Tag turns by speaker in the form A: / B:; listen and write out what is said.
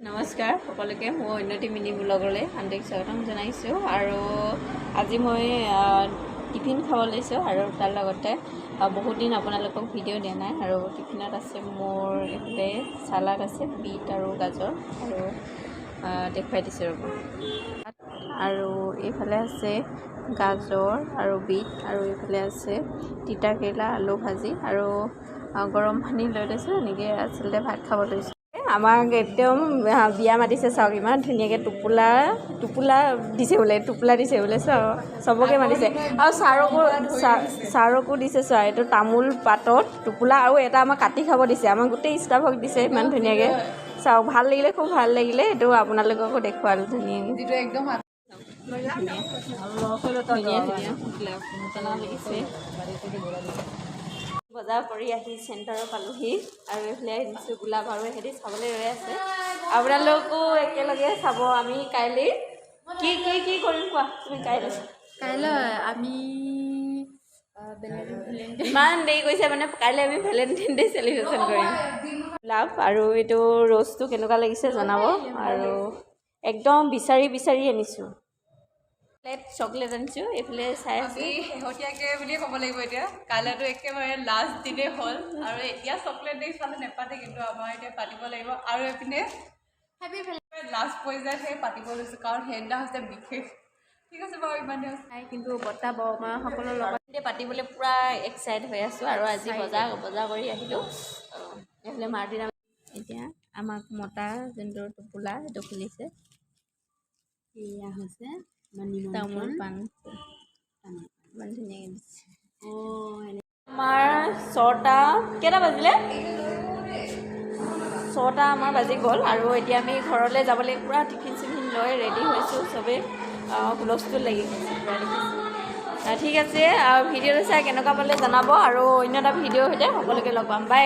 A: নমস্কাৰ সকলোকে, মোৰ অন্য এটি মিনি ব্লগলৈ আন্তৰিক স্বাগতম জনাইছোঁ। আৰু আজি মই টিফিন খাব লৈছোঁ আৰু তাৰ লগতে বহুত দিন আপোনালোকক ভিডিঅ' দিয়া নাই। আৰু টিফিনত আছে মোৰ এইফালে চালাড আছে, বিট আৰু গাজৰ, আৰু দেখুৱাই দিছোঁ ৰ'ব। আৰু এইফালে আছে গাজৰ আৰু বিট আৰু এইফালে আছে তিতা কেৰেলা আলু ভাজি আৰু গৰম পানী লৈ লৈছোঁ। এনেকৈ আচলতে ভাত খাব লৈছোঁ। আমাক একদম বিয়া মাতিছে, চাওক ইমান ধুনীয়াকৈ টোপোলা টোপোলা দিছে বোলে, টোপোলা দিছে বোলে। চাওক, চবকে মাতিছে আৰু ছাৰকো দিছে। চোৱা, এইটো তামোল পাতত টোপোলা আৰু এটা আমাক কাটি খাব দিছে, আমাক গোটেই ষ্টাফক দিছে ইমান ধুনীয়াকৈ। চাওক, ভাল লাগিলে, খুব ভাল লাগিলে। এইটো আপোনালোককো দেখুৱালোঁ ধুনীয়াকৈ।
B: যিটো একদম
A: ধুনীয়া ধুনীয়া গোলাপ লাগিছে। বজাৰ কৰি আহি চেণ্টাৰৰ পালোহি আৰু এইফালে আনিছোঁ গোলাপ আৰু এহেঁতি চাবলৈ ৰৈ আছে। আপোনালোকো একেলগে চাব। আমি কাইলৈ কি কি কি কৰিম কোৱা তুমি কাইলৈ?
B: কাইলৈ আমি বেলেগ
A: ইমান দেৰি কৰিছে, মানে কাইলৈ আমি ভেলেণ্টাইন ডে চেলিব্ৰেশ্যন কৰিম। গোলাপ আৰু এইটো ৰ'জটো কেনেকুৱা লাগিছে জনাব। আৰু একদম বিচাৰি বিচাৰি আনিছোঁ। চকলেট আনিছোঁ, এইফালে চাই আছোঁ।
B: আমি শেহতীয়াকৈ বুলিয়ে ক'ব লাগিব, এতিয়া কাইলৈতো একেবাৰে লাষ্ট দিনেই হ'ল আৰু এতিয়া চকলেট ডে ইফালে নেপাতে, কিন্তু আমাৰ এতিয়া পাতিব লাগিব। আৰু এইপিনে লাষ্ট পৰ্যায়ত সেই পাতিব লৈছোঁ, কাৰণ সেইদিনা হৈছে বিশেষ। ঠিক আছে বাৰু, ইমানেই আছে।
A: কিন্তু বৰ্তা বৰমাসকলৰ লগত এতিয়া পাতিবলৈ পূৰা এক্সাইট হৈ আছোঁ। আৰু আজি বজাৰ বজাৰ কৰি আহিলোঁ। এইফালে মাৰ্টিনা এতিয়া আমাক মতা যোনটো টোপোলা সেইটো খুলিছে।
C: এয়া হৈছে আমাৰ
A: তামোল
C: নিমন্ত্ৰণ।
A: পাণ।
C: তামোল।
A: ইমান ধুনীয়াকৈ দিছে।
C: অঁ, এনে।
A: আমাৰ ছটা কেইটা বাজিলে? 6টা আমাৰ বাজি গ'ল আৰু এতিয়া আমি ঘৰলৈ যাবলৈ পূৰা টিফিন চিফিন লৈ ৰেডি হৈছোঁ। চবেই হুলস্থুল লাগি গৈছে পূৰা, দেখিছে। ঠিক আছে, আৰু ভিডিঅ'টো চাই কেনেকুৱা পালে জনাব আৰু অন্য এটা ভিডিঅ'ৰ সৈতে সকলোকে লগ পাম। বাই।